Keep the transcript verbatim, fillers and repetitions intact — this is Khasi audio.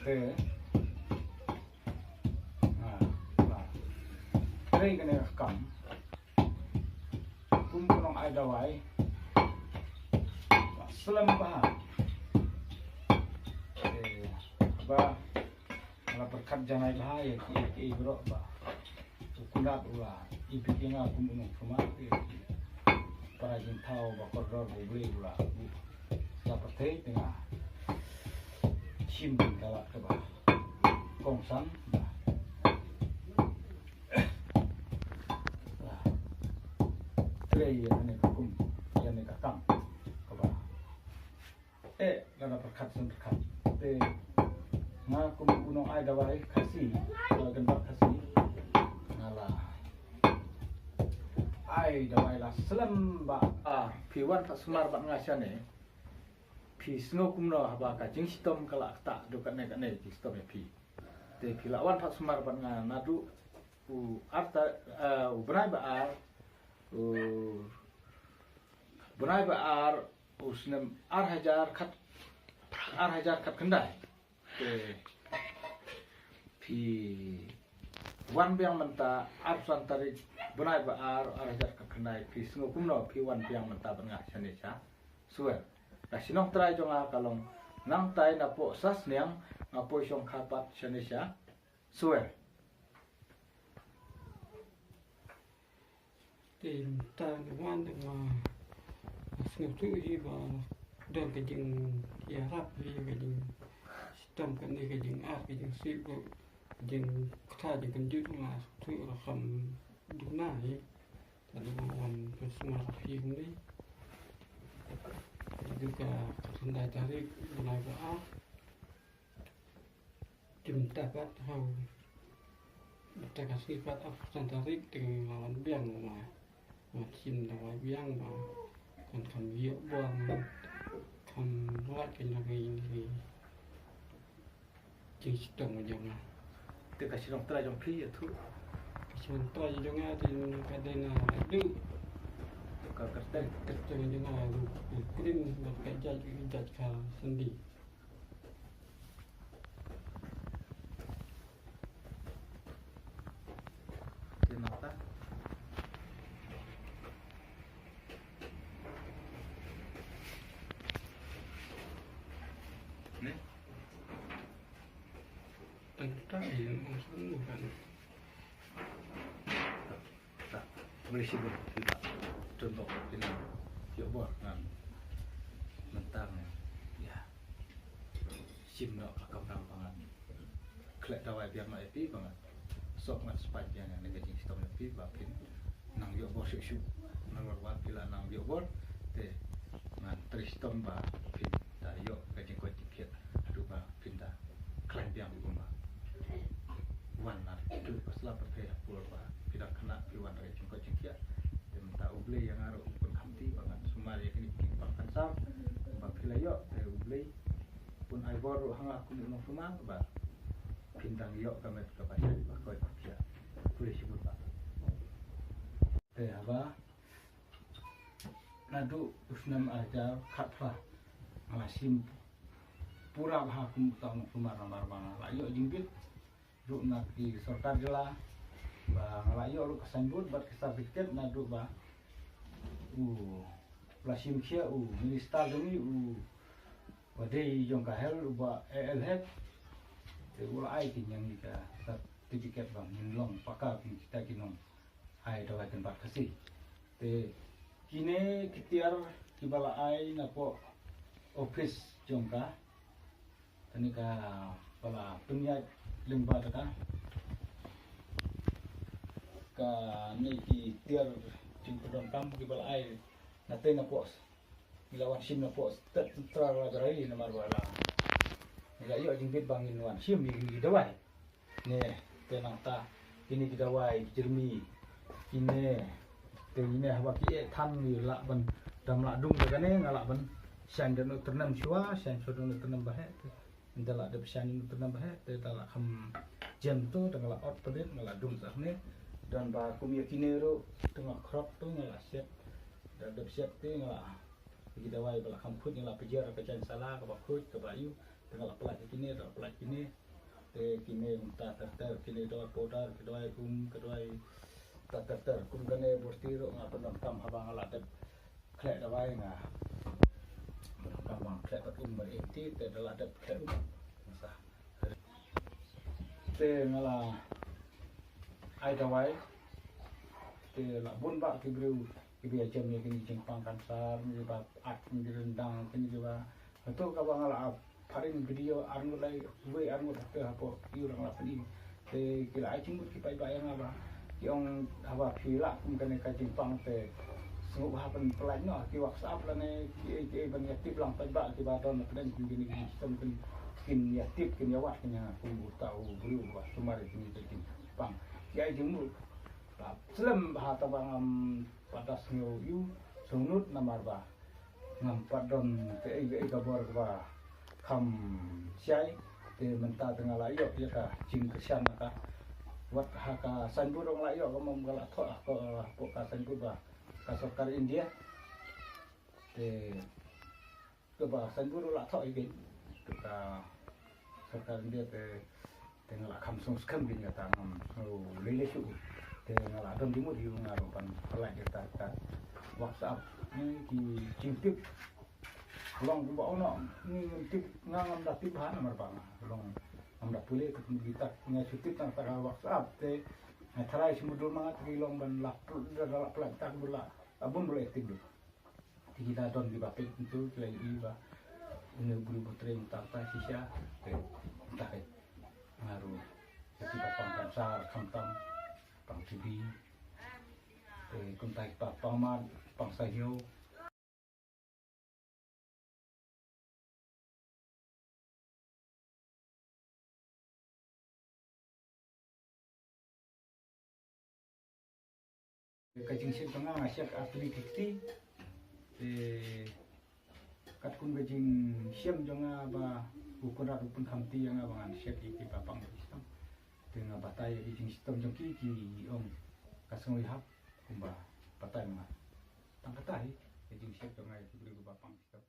Eh. Ha, ha. Trei kane ka kam kum u nong ai dawai. Slem bha. Eh, ba la pyrkhat janai bha ïa ki, ïa ki briew ba u Kynrad u la ibit ïa nga kum u nongthuh ma, eh, para jingthaw ba kordor ba U Blei u la, u la pyrthei te nga shim ka lad kaba kongsan ba la trei ïa kane ka kum, ïa kane ka kam kaba Eh, lada pyrkhat shen pyrkhat. Te nga kum u nong ai dawai Khasi, dawai kynbat Khasi. Nga la ai dawai la slem bha. Ah, phi wan pat sumar bad nga shane. Phi sngew kumno haba ka jingshitom ka la ktah haduh katne katne jingshitom ïa phi. Te phi la wan pat sumar bad nga naduh u ar ta, eh, u bnai ba ar, u bnai ba ar, u snem ar hajar khat, ar hajar khat khyndai. Te phi wan biang mynta arphew san tarik bnai ba ar, ar hajar khat khyndai, phi sngew kumno phi wan biang mynta bad nga shane sha Suel. Ka shnong trai jong nga ka long nangtai napoh Sasniang, nga poi shongkha pat shane sha Suel. Te mynta nga wan te nga sngewthuh hi ba don ka jingïarap hi, ka jingshitom kane, ka jingar, ka jingsuk, ka jingkta, jingkynjut, nga sngewthuh ruh kam duna hi. Te nga wan pynsumar hi kumne. Te ka khyndai tarik bnai ba ar. Te mynta pat ha u, mynta ka sngi pat arphew san tarik te nga wan biang, nga wan shim dawai biang ba kan kham ïoh bor, kham lait ka jong ngi, ngi jingshitom jong nga. Te ka shnong trai jong phi ïathuh? Ka shnong trai jong nga te ka dei na Laidu. Te ka kyrteng? Kyrteng jong nga Ru-, Rukrim bad ka jait, jait ka Sandi. Te nangta ne? Tang ta ïa ong san bukan. Khublei shibun phi ba don bok phi nang ïoh bor ngan mynta ngan ïa shim noh ka kamram ba ngan khleh dawai biang noh ïa phi ba ngan sop ngan spait biang ïa kane ka jingshitom ïa phi ba phin nang ïoh bor shuh shuh. Nalor ba phi la nang ïoh bor te ngan trei shitom ba phin da ïoh ka jingkoit jingkhiah haduh ba phin da khlaiñ biang kumba wan na tu ka sla pyrthei ha por ba phi dang khynnah phi wan da ka jingkoit jingkhiah. Te mynta U Blei ïa nga ruh un pynkhamti ba ngan sumar ïa kine ki jingpang kynsan ba phi la ïoh, te U Blei un ai bor ruh ha nga kum u nongthuh ba phin dang ïoh ka met kaba shait ba koit ba khiah. Khublei shibun bah. Te haba naduh u snem ar hajar khatphra nga la shim pura bha kum uta u nongthuh namar ba nga la ïoh jingbit ruh na ki sorkar jylla ba nga la ïoh ruh ka signboard bad ka certificate naduh ba u la shim khia u minister jong ngi u ba dei jong ka health u Bah A L Hek. Te u la ai ki ïa ngi ka certificate ba ngin long paka kum kita ki nong ai dawai kynbat Khasi. Te kine ki tiar kiba la ai napoh office jong ka. Kane kaba la pynïaid lyngba da ka, kane ki tiar jingpyndonkam kiba la ai na tei na poh. Ngi la wan shim na poh State Central Library namar ba la ngi la ïoh jingbit ba ngin wan shim ïa ki dawai. Ne, te nangta kine ki dawai ki jyrmi kine, te ine haba ki eh than ngi lah ban, dang lah dung da kane nga lah ban shaiñ da u nongtyrnem shuwa, shaiñ shuwa da u nongtyrnem ba heh. Te ynda lah dep shaiñ da u nongtyrnem ba heh te da lah kham jem to, te nga lah ot pynrit nga lah dung sa hangne. Don ba kum ïa kine ruh te nga khrok to nga lah shet. Da dep shet te nga lah ki dawai ba lah kham khuid nga lah pynjer ka jaiñ sala kaba khuid kaba ïu. Te nga la pynlait ïa kine, la pynlait ïa kine. Te kine mynta ter ter, kine dawai powder, ki dawai um, ki dawai mynta ter ter. Kum kane Bursti ruh nga pyndonkam haba nga la dep khleh dawai, nga pyndonkam ba khleh bad um bad ïa kti, te da la dep khleh um. Nga sa. Te nga la ai dawai, te la bun bah ki briew kiba ïa jem ïa kine ki jingpang kansar, kiba at, ki ryndang, kine kiba. Hato kaba nga la ap pharing video arngut lai, wei arngut hapdeng hapoh ïu rang la pharing. Te ki la ai jingmut ki paidbah ïa nga ba ki ong haba phi lah kum kane ka jingpang te sngewbha ban pynlait noh ki WhatsApp lane kiei kiei ban ïa tip lang paidbah kiba don hapdeng kum kine ki system kin, kin ïa tip, kin ïa wad, kin ïa kum uta u briew ba sumar ïa kine ki jingpang. Ki ai jingmut. Ba slem bha, tang ba ngam pat da sngew ïoh sngewnud namar ba ngam pat don kaei kaei ka bor kaba kham shai. Te mynta te nga la ïoh ïa ka jingkyrshan na ka, wat ha ka signboard ruh nga la ïoh, ka mom ka la thoh ha ka, hapoh ka signboard ba ka sorkar India. Te kaba signboard ruh la thoh ïa kane, te ka sorkar India te, te nga la kham sngewskhem kane, kata ngam sngew lei lei shuh. Te nga la don jingmut ïa nga ruh ban pynlait ïa kata, kata WhatsApp. Ni ki jingtip long kumba ono, ni ngam tip, nga ngam da tip bha namar ba nga long ngam da pule, te kumta nga shu tip tang kata ka WhatsApp. Te nga tharai shu mudui ma nga te ki long ban la pl-, da la pynlait, kata kumba la, la bun ba la tip du. Te ki la don kiba peit, ntu ki la ïohi ba une u briew ba trei mynta, mynta shisha. Te mynta hi nga ruh, te kiba pang kansar khamtam, pang T B, te kumta kiba pang mad, pang sahyo. Ka jingshet jong nga, nga shet artylli ki kti. Te katkum ka jingshem jong nga ba u Conrad u pynkhamti ïa nga ba ngan shet ïa kiba pang ki shitom. Te nga batai ïa ki jingshitom jong ki, ki ong ka sngew ïahap kumba batai ma nga. Tang kata hi ka jingshet jong nga ïa ki briew kiba pang ki shitom.